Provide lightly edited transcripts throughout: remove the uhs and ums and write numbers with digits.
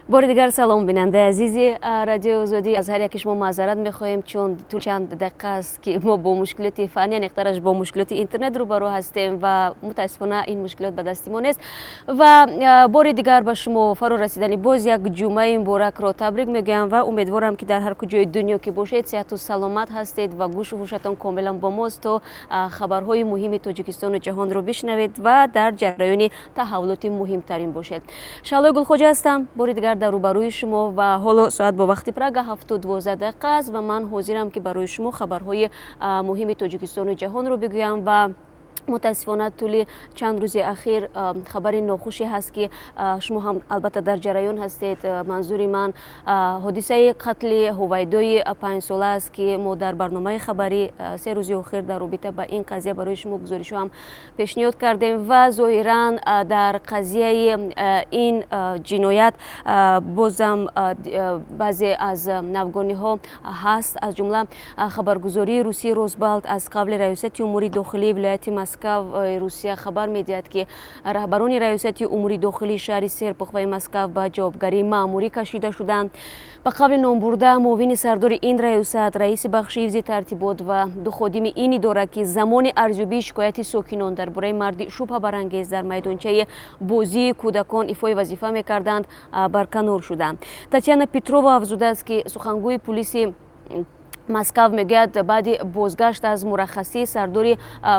Бори дигар салом, бинандаи азизи Радиои Озодӣ. Аз ҳар яки шумо маъзарат мехоҳем, чун тӯли чанд дақиқа аст, ки мо бо мушкилоти фаннӣ, аниқтараш бо мушкилоти интернет рӯбарӯ ҳастем ва мутаассифона ин мушкилот ба дасти мо нест. Ва бори дигар ба шумо фаро расидани боз як ҷумъаи муборакро табрик мегӯям ва умедворам, ки дар ҳар куҷои дунё ки бошед, сиҳату саломат ҳастед ва гӯшу ҳушатон комилан бо мост, то хабарҳои муҳими Тоҷикистону ҷаҳонро бишнавед ва дар ҷараёни таҳаввулоти муҳимтарин бошед. Шаҳлои Гулхоҷа ҳастам, бори дигар дар рӯбарӯи шумо. Ва ҳоло соат бо вақти Прага 7:12 аст ва ман ҳозирам, ки барои шумо хабарҳои муҳими Тоҷикистону ҷаҳонро бигӯям. Ва мутаассифона тӯли чанд рӯзи ахир хабари нохуше ҳаст, ки шумо ҳам албатта дар ҷараён ҳастед. Манзури ман ҳодисаи қатли Ҳувайдои 5-сола аст, ки мо дар барномаи хабарӣ 3 рӯзи охир дар робита ба ин қазия барои шумо гузоришҳо ҳам пешниҳод кардем. Ва зоҳиран дар қазияи ин ҷиноят бозам баъзе аз навгониҳо ҳаст. Аз ҷумла хабаргузории русии Росбалт аз қавли Раёсати умури дохилии вилояти Москав Русия хабар медиҳад, ки раҳбарони Раёсати умури дохилии шаҳри Серпуховаи Москав ба ҷавобгарии маъмурӣ кашида шуданд. Ба қавли номбурда, муовини сардори ин раёсат, раиси бахши ҳифзи тартибот ва ду ходими ин идора, ки замони арзёбии шикояти сокинон дар бораи марди шубҳабарангез дар майдончаи бозии кӯдакон ифои вазифа мекарданд, барканор шуданд. Татьяна Петрова афзудааст, ки сухангӯи пулиси Москав мегӯяд, баъди бозгашт аз мураххасӣ сардори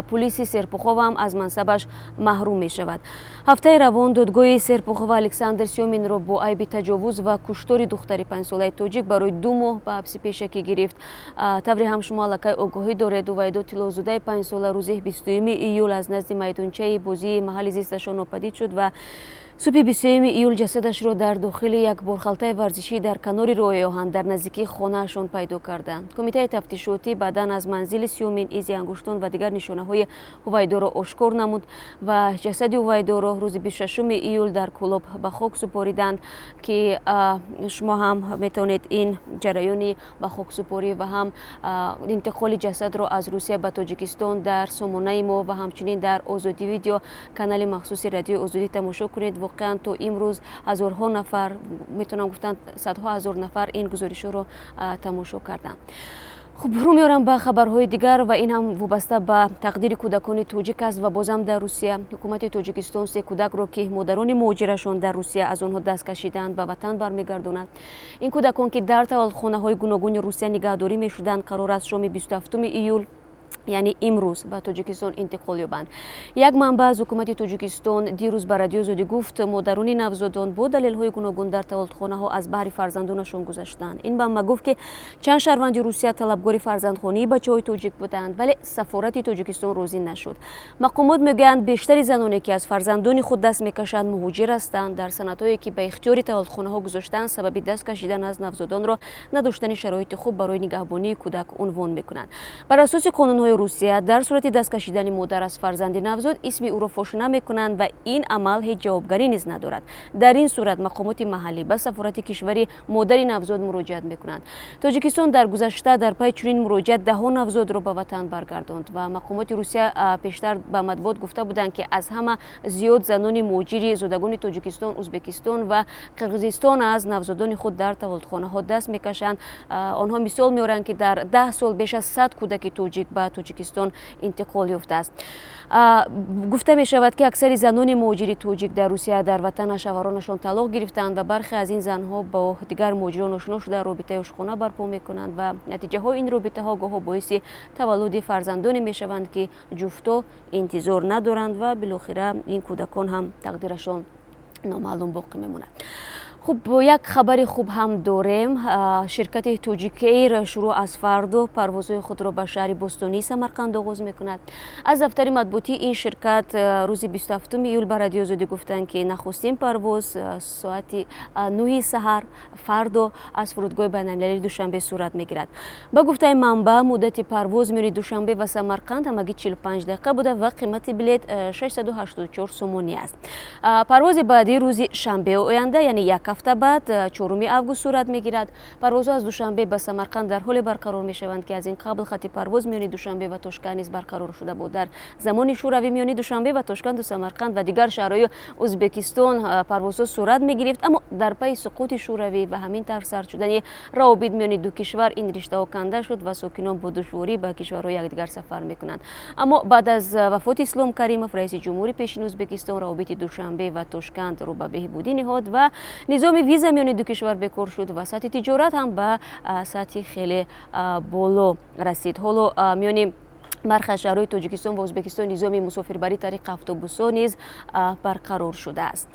пулиси Серпухова ҳам аз мансабаш маҳрум мешавад. Ҳафтаи равон додгоҳи Серпухова Александр Сёминро бо айби таҷовуз ва куштори духтари 5-солаи тоҷик барои 2 моҳ ба ҳабси пешакӣ гирифт. Тавре ҳам шумо аллакай огоҳӣ доред, Ҳувайдо Тиллозудаи 5-сола рӯзи 20 июл аз назди майдончаи бозии маҳалли зисташон нопадид шуд ва субҳи 20 июл ҷасадашро дар дохили як борхалтаи варзишӣ дар канори роҳи оҳан дар наздикии хонаашон пайдо карданд. Кумитаи тафтишотӣ баъдан аз манзили Сёмин изи ангуштон ва дигар нишонаҳои Ҳувайдоро ошкор намуд ва ҷасади Ҳувайдоро рӯзи 26 июл дар Кӯлоб ба хок супориданд, ки шумо ҳам метавонед ин ҷараёни ба хоксупорӣ ва ҳам интиқоли ҷасадро аз Русия ба Тоҷикистон дар сомонаи мо ва ҳамчунин дар Озодӣ Видео, канали махсуси Радиои Озодӣ, тамошо кунед. Воқеан, то имрӯз ҳазорҳо нафар, метавонам гуфтан, садҳо ҳазор нафар ин гузоришҳоро тамошо карданд. Хуб, рӯ меорам ба хабарҳои дигар ва ин ҳам вобаста ба тақдири кӯдакони тоҷик аст ва бозам дар Русия. Ҳукумати Тоҷикистон се кӯдакро, ки модарони муҳоҷирашон дар Русия аз онҳо даст кашидаанд, ба ватан бармегардонад. Ин кӯдакон, ки дар таваллудхонаҳои гуногуни Русия нигаҳдорӣ мешуданд, қарор аст шоми 27 июл, яъне имрӯз, ба Тоҷикистон интиқол ёбанд. Як манбаъ аз ҳукумати Тоҷикистон дирӯз ба Радиои Озодӣ гуфт, модарони навзодон бо далелҳои гуногун дар таваллудхонаҳо аз баҳри фарзандонашон гузаштанд. Ин манбаъ гуфт, ки чанд шаҳрванди Русия талабгори фарзандхонии бачаҳои тоҷик буданд, вале сафорати Тоҷикистон розӣ нашуд. Мақомот мегӯянд, бештари заноне, ки аз фарзандони худ даст мекашанд, муҳоҷир ҳастанд. Дар санадҳое, ки ба ихтиёри таваллудхонаҳо гузоштаанд, сабаби даст кашидан аз навзодонро надоштани шароити хуб барои нигаҳбонии кӯдак унвон мекунанд. Бар асоси қонунҳои Русия, дар сурати даст кашидани модар аз фарзанди навзод, исми ӯро фош намекунанд ва ин амал ҳеҷ ҷавобгарӣ низ надорад. Дар ин сурат мақомоти маҳаллӣ ба сафорати кишвари модари навзод муроҷиат мекунанд. Тоҷикистон дар гузашта дар пайи чунин муроҷиат даҳҳо навзодро ба ватан баргардонд. Ва мақомоти Русия пештар ба матбуот гуфта буданд, ки аз ҳама зиёд занони муҳоҷири зодагони Тоҷикистон, Ӯзбекистон ва Қирғизистон аз навзодони худ дар таваллудхонаҳо даст мекашанд. Онҳо мисол меоранд, ки дар 10 сол беш аз 100 кӯдаки тоҷик ба Тоҷикистон интиқол ёфтааст. Гуфта мешавад, ки аксари занони муҳоҷири тоҷик дар Русия дар ватана шавҳаронашон талоқ гирифтаанд ва бархе аз ин занҳо бо дигар муҳоҷирон ошно шуда, робитаи ошиқона барпо мекунанд ва натиҷаҳои ин робитаҳо гоҳо боиси таваллуди фарзандоне мешаванд, ки ҷуфто интизор надоранд ва билохира ин кӯдакон ҳам тақдирашон номаълум боқӣ мемонад. Хуб, як хабари хуб ҳам дорем. Ширкати Тоҷикэйр шурӯъ аз фардо парвозҳои худро ба шаҳри бостонии Самарқанд оғоз мекунад. Аз дафтари матбуотии ин ширкат рӯзи 27 июл ба Радиои Озодӣ гуфтанд, ки нахустин парвоз соати 9-и саҳар фардо аз фурудгоҳи байналмилалии Душанбе сурат мегирад. Ба гуфтаи манбаъ, муддати парвоз миёни Душанбе ва Самарқанд ҳамагӣ 45 дақиқа буда ва қимати билет 684 сомонӣ аст. Парвози баъдӣ рӯзи шанбеи оянда, яъне як ҳафта. ҳафта баъд, 4 август сурат мегирад. Парвозҳо аз Душанбе ба Самарқанд дар ҳоле барқарор мешаванд, ки аз ин қабл хати парвоз миёни Душанбе ва Тошканд низ барқарор шуда буд. Дар замони Шӯравӣ миёни Душанбе ва Тошканду Самарқанд ва дигар шаҳрҳои Ӯзбекистон парвозҳо сурат мегирифт, аммо дар пайи суқути Шӯравӣ ва ҳамин тавр сард шудани равобит миёни ду кишвар ин риштаҳо канда шуд ва сокинон бо душворӣ ба кишварҳои якдигар сафар мекунанд. Аммо баъд аз вафоти Ислом Каримов, раиси ҷумҳури пешини Ӯзбекистон, равобити Душанбе ва Тошканд рӯ ба беҳбудӣ ниҳод ва низоми виза миёни ду кишвар бекор шуд ва сатҳи тиҷорат ҳам ба сатҳи хеле боло расид. Ҳоло миёни бархе аз шаҳрҳои Тоҷикистон ва Ӯзбекистон низоми мусофирбарӣ тариқи автобусҳо низ барқарор шудааст.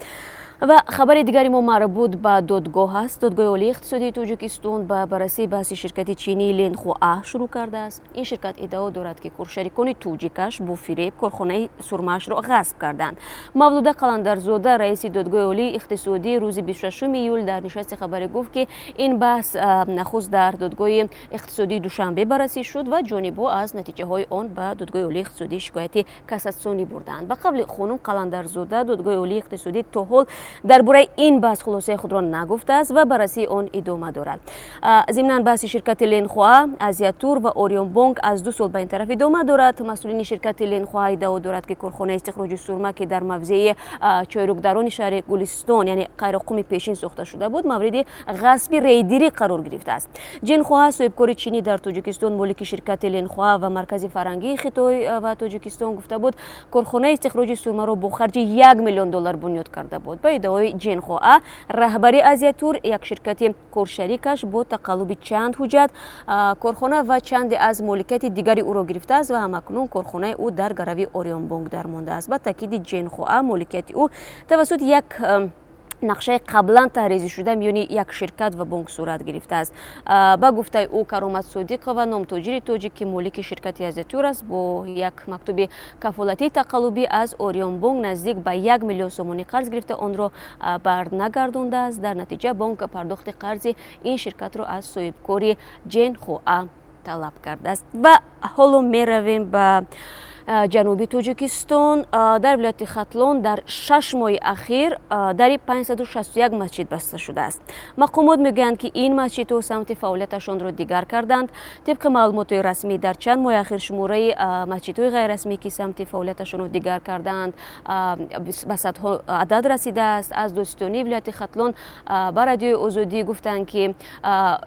Ва хабари дигари мо марбут ба додгоҳ аст. Додгоҳи Олии иқтисодии Тоҷикистон ба баррасии баҳси ширкати чинии Ленхуа шурӯъ кардааст. Ин ширкат иддао дорад, ки коршарикони тоҷикаш бо фиреб корхонаи сурмаашро ғасб карданд. Мавлуда Қаландарзода, раиси Додгоҳи Олии иқтисодӣ, рӯзи 26 июл дар нишасти хабарӣ гуфт, ки ин баҳс нахуст дар Додгоҳи иқтисодии Душанбе баррасӣ шуд ва ҷонибҳо аз натиҷаҳои он ба Додгоҳи Олии иқтисодӣ шикояти кассатсионӣ бурданд. Ба қавли хонум Қаландарзода, Додгоҳи Олии иқтисодӣ то ҳол дар бораи ин баҳс хулосаи худро нагуфтааст ва баррасии он идома дорад. Зимнан, баҳси ширкати Ленхуа, Азиятур ва Орионбонк аз 2 сол ба ин тараф идома дорад. Масъулини ширкати Ленхуа иддао дорад, ки корхонаи истихроҷи сурма, ки дар мавзеи Чойрукдарони шаҳри Гулистон, яъне Қайроққуми пешин, сохта шуда буд, мавриди ғасби рейдерӣ қарор гирифтааст. Ҷинхуа, соҳибкори чинӣ дар Тоҷикистон, молики ширкати Ленхуа ва Маркази фарҳангии Хитой ва Тоҷикистон, гуфта буд, корхонаи истихроҷи сурмаро бо харҷи 1 миллион доллар бунёд карда буд. Ба иддаои Ҷенхоа, раҳбари Азиятур, як ширкати коршарикаш, бо тақаллуби чанд ҳуҷҷат корхона ва чанде аз моликияти дигари ӯро гирифтааст ва ҳамакнун корхонаи ӯ дар гарави Орионбонк дармондааст. Ба таъкиди Ҷенхоа, моликияти ӯ тавассути як нақшаи қаблан таҳризишуда миёни як ширкат ва бонк сурат гирифтааст. Ба гуфтаи ӯ, Каромат Содиқова, номтоҷири тоҷик, ки молики ширкати Азиятур аст, бо як мактуби кафолатии тақаллубӣ аз Орионбонк наздик ба 1 миллион сомонӣ қарз гирифта, онро барнагардондааст. Дар натиҷа бонк пардохти қарзи ин ширкатро аз соҳибкори Ҷенхоа талаб кардааст. Ва ҳоло меравем ба ҷануби Тоҷикистон. Дар вилояти Хатлон дар 6 моҳи ахир дари 561 масҷид баста шудааст. Мақомот мегӯянд, ки ин масҷидҳо самти фаъолияташонро дигар карданд. Тибқи маълумотҳои расмӣ, дар чанд моҳи ахир шумораи масҷидҳои ғайррасмӣ, ки самти фаъолияташонро дигар кардаанд, ба садҳо адад расидааст. Аз додситонии вилояти Хатлон ба Радиои Озодӣ гуфтанд, ки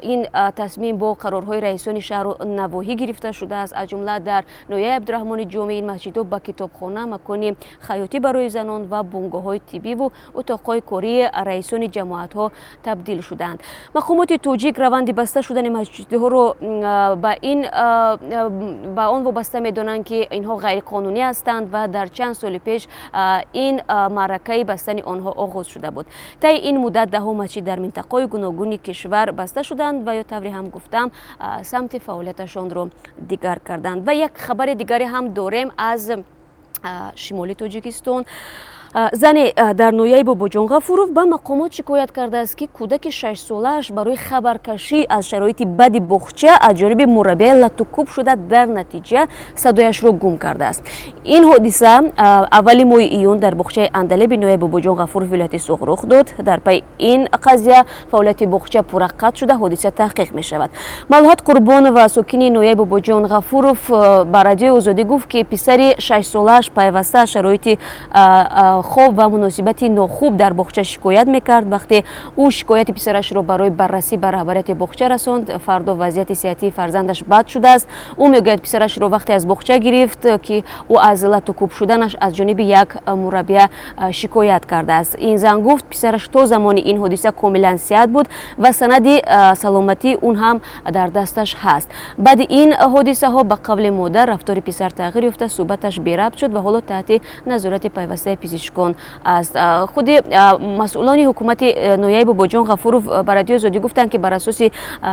ин тасмим бо қарорҳои раисони шаҳру навоҳӣ гирифта шудааст. Аз ҷумла дар ноҳияи Абдураҳмони Ҷомӣ ин масҷидҳо ба китобхона, макони хаётӣ барои занон ва бунгоҳҳои тиббиву утоқҳои кории раисони ҷамоатҳо табдил шуданд. Мақомоти тоҷик раванди баста шудани масҷидҳоро ба он вобаста медонанд, ки инҳо ғайриқонунӣ ҳастанд ва дар чанд соли пеш ин маъракаи бастани онҳо оғоз шуда буд. Таи ин муддат даҳо масҷид дар минтақаҳои гуногуни кишвар баста шуданд ва ё, тавре ҳам гуфтам, самти фаъолияташонро дигар карданд. Ва як хабари дигаре ҳам дорем аз шимоли Тоҷикистон. Зане дар ноҳияи Бобоҷон Ғафуров ба мақомот шикоят кардааст, ки кӯдаки 6-солааш барои хабаркашӣ аз шароити бади боғча аз ҷониби мураббия латукӯб шуда, дар натиҷа садояшро гум кардааст. Ин ҳодиса аввали моҳи июн дар боғчаи Андалеби ноҳияи Бобоҷон Ғафуров, вилояти Суғд, рух дод. Дар пайи ин қазия фаъолияти боғча пурра қатъ шуда, ҳодиса таҳқиқ мешавад. Малоҳат Қурбонова, сокини ноҳияи Бобоҷон Ғафуров, ба Радиои Озодӣ гуфт, ки писари 6-солааш пайваста аз шароити хоб ва муносибати нохуб дар боғча шикоят мекард. Вақте ӯ шикояти писарашро барои баррасӣ ба раҳбарияти боғча расонд, фардо вазъияти сиҳатии фарзандаш бад шудааст. Ӯ мегӯяд, писарашро вақте аз боғча гирифт, ки ӯ аз латукӯб шуданаш аз ҷониби як мураббия шикоят кардааст. Ин зан гуфт, писараш то замони ин ҳодиса комилан сиҳат буд ва санади саломатии он ҳам дар дасташ ҳаст. Баъди ин ҳодисаҳо, ба қавли модар, рафтори писар тағйир ёфта, суҳбаташ берабт шуд ва ҳоло таҳти назорати пайвастаи пизишкон аст. Худи масъулони ҳукумати ноҳияи Бобоҷон Ғафуров ба Радиои Озодӣ гуфтанд, ки бар асоси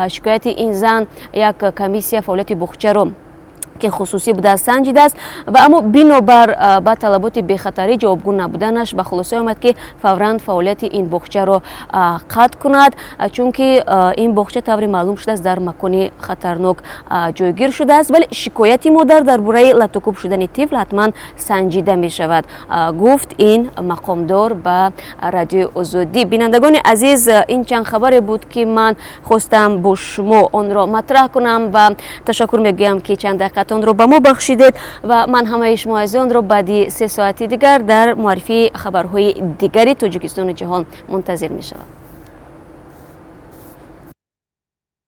шикояти ин зан як комиссия фаъолияти боғчаро Ки хусусӣ будааст, санҷидааст ва аммо бинобар ба талаботи бехатарӣ ҷавобгӯ набуданаш ба хулосае омад, ки фавран фаъолияти ин боғчаро қатъ кунад, чунки ин боғча, тавре маълум шудааст, дар макони хатарнок ҷойгир шудааст. Вале шикояти модар дар бораи латукӯб шудани тифл ҳатман санҷида мешавад, гуфт ин мақомдор ба Радиои Озодӣ. Бинандагони азиз, ин чанд хабаре буд, ки ман хостам бо шумо онро матраҳ кунам ва ташаккур мегӯям, ки чанд дақиқатонро ба мо бахшидед ва ман ҳамаи шумо азизонро баъди 3 соати дигар дар муаррифии хабарҳои дигари Тоҷикистону ҷаҳон мунтазир мешавам.